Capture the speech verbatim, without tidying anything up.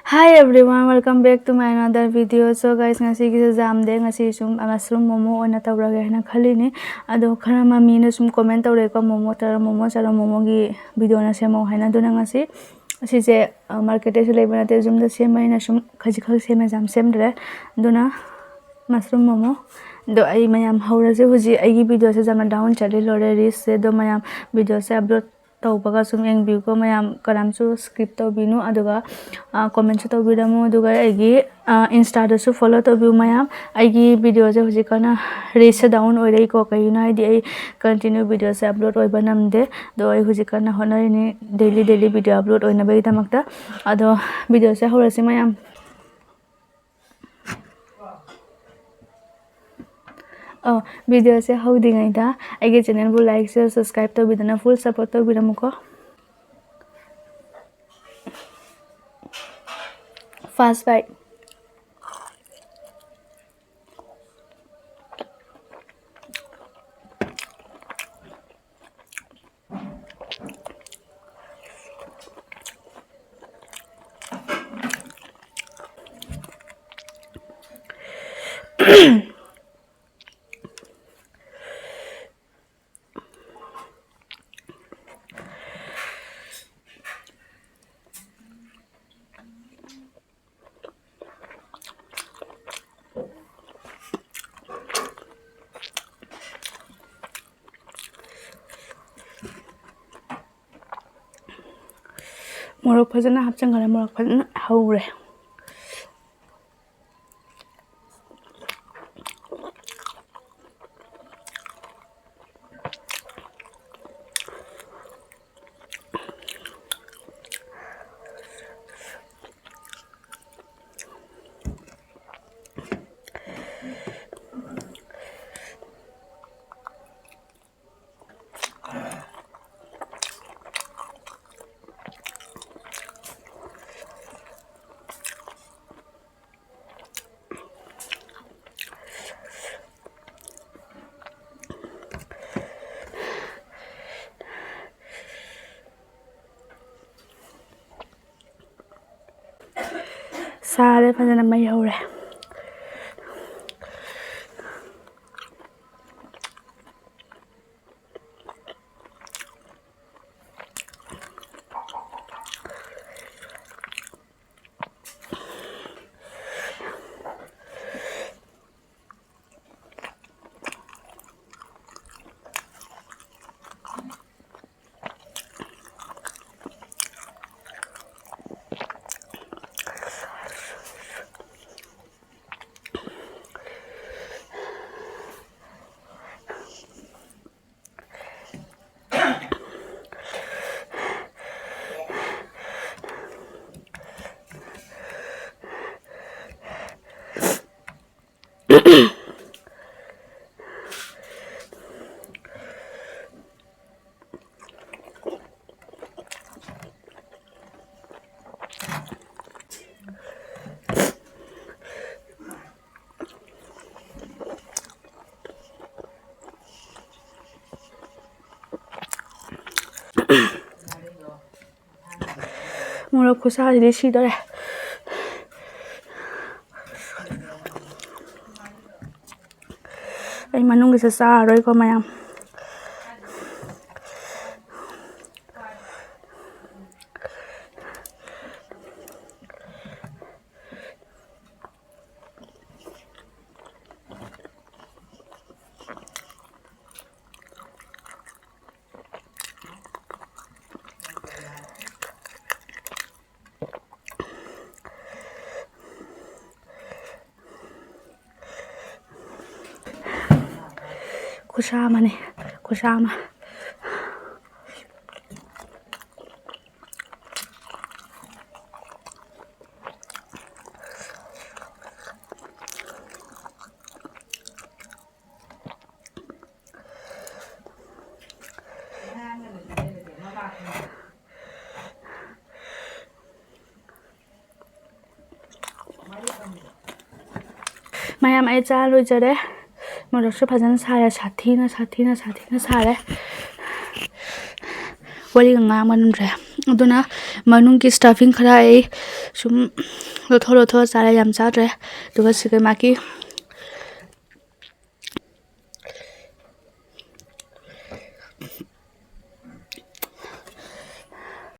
Hi everyone, welcome back to my another video. So guys, ꯉꯁꯤꯒꯤꯁꯦ jam ꯗꯦ, ꯉꯁꯤ ꯁꯨꯝ mushroom momo ꯑꯣꯏꯅ ꯇꯧꯔꯒꯦ ꯍꯥꯏꯅ ꯈꯜꯂꯤꯅꯤ꯫ ꯑꯗꯣ ꯈꯔ ꯃꯃꯤꯅ ꯁꯨꯝ comment ꯇꯧꯔꯛꯑꯦꯀꯣ, momo ꯇꯧꯔ, momo ꯆꯠꯂꯣ, momoꯒꯤ videoꯅ ꯁꯦꯝꯃꯣ ꯍꯥꯏꯅ꯫ ꯑꯗꯨꯅ ꯉꯁꯤ ꯑꯁꯤꯁꯦ, ꯑ, marketꯇꯁꯨ ꯂꯩꯕ ꯅꯠꯇꯦ, ꯌꯨꯝꯗ ꯁꯦꯝꯕꯅꯤꯅ ꯁꯨꯝ ꯈꯖꯤꯛ ꯈꯛ ꯁꯦꯝꯃꯦ, ꯌꯥꯝ ꯁꯦꯝꯗ꯭ꯔꯦ꯫ ꯑꯗꯨꯅ mushroom momo꯫ ꯑꯗꯣ ꯑꯩ ꯃꯌꯥꯝ ꯍꯧꯔꯁꯦ꯫ ꯍꯧꯖꯤꯛ ꯑꯩꯒꯤ videoꯁꯦ ꯌꯥꯝꯅ down ꯆꯠꯂꯤ, ꯂꯣꯏꯔꯦ reachꯁꯦ꯫ ꯑꯗꯣ ꯃꯌꯥꯝ videoꯁꯦ upload ꯇꯧꯕꯒ ꯁꯨꯝ ꯌꯦꯡꯕꯤꯌꯨꯀꯣ ꯃꯌꯥꯝ, ꯀꯅꯥꯝꯁꯨ skip ꯇꯧꯕꯤꯅꯨ꯫ ꯑꯗꯨꯒ, ꯑ, commentꯁꯨ ꯇꯧꯕꯤꯔꯝꯃꯨ꯫ ꯑꯗꯨꯒ ꯑꯩꯒꯤ, ꯑ, Instaꯗꯁꯨ follow ꯇꯧꯕꯤꯌꯨ ꯃꯌꯥꯝ꯫ ꯑꯩꯒꯤ videoꯁꯦ ꯍꯧꯖꯤꯛ ꯀꯟꯅ reachꯁꯦ down ꯑꯣꯏꯔꯛꯏꯀꯣ, ꯀꯩꯒꯤꯅꯣ ꯍꯥꯏꯗꯤ ꯑꯩ continue videoꯁꯦ upload ꯑꯣꯏꯕ ꯅꯝꯗꯦ꯫ ꯑꯗꯣ ꯑꯩ ꯍꯧꯖꯤꯛ ꯀꯟꯅ ꯍꯣꯠꯅꯔꯤꯅꯤ daily daily video upload ꯑꯣꯏꯅꯕꯒꯤꯗꯃꯛꯇ꯫ ꯑꯗꯣ videoꯁꯦ ꯍꯧꯔꯁꯤ ꯃꯌꯥꯝ꯫ ꯑꯣ, videoꯁꯦ ꯍꯧꯗ꯭ꯔꯤꯉꯩꯗ ꯑꯩꯒꯤ channelꯕꯨ like, share, subscribe ꯇꯧꯕꯤꯗꯨꯅ full support ꯇꯧꯕꯤꯔꯝꯃꯨꯀꯣ꯫ Fast bite꯫ ꯃꯣꯔꯣꯛ ꯐꯖꯅ ꯍꯥꯞꯆꯤꯟꯈꯔꯦ, ꯃꯣꯔꯣꯛ ꯐꯖꯅ ꯍꯧꯔꯦ꯫ ꯆꯥꯔꯦ, ꯐꯖꯅ ꯃꯩ ꯍꯧꯔꯦ꯫ ꯃꯣꯔꯣꯛ ꯈꯨꯁꯥꯁꯤꯗꯤ ꯁꯤꯗꯣꯔꯦ꯫ ꯑꯩ ꯃꯅꯨꯡꯒꯤꯁꯦ ꯆꯥꯔꯔꯣꯏꯀꯣ, ꯃꯌꯥꯝ꯫ ꯈꯨꯁꯥ ꯑꯃꯅꯤ, ꯈꯨꯁꯥ ꯑꯃ꯫ ꯃꯌꯥꯝ, ꯑꯩ ꯆꯥ ꯂꯣꯏꯖꯔꯦ꯫ ꯃꯣꯔꯣꯛꯁꯨ ꯐꯖꯅ ꯁꯥꯔꯦ, ꯁꯥꯊꯤꯅ, ꯁꯥꯊꯤꯅ, ꯁꯥꯊꯤꯅ ꯁꯥꯔꯦ꯫ ꯋꯥꯔꯤꯒ ꯉꯥꯡꯕ ꯉꯝꯗ꯭ꯔꯦ꯫ ꯑꯗꯨꯅ ꯃꯅꯨꯡꯒꯤ stuffing ꯈꯔ ꯑꯩ ꯁꯨꯝ ꯂꯧꯊꯣꯛ ꯂꯧꯊꯣꯛꯑ ꯆꯥꯔꯦ, ꯌꯥꯝ ꯆꯥꯗ꯭ꯔꯦ꯫ ꯑꯗꯨꯒ ꯁꯤꯒ ꯃꯥꯒꯤ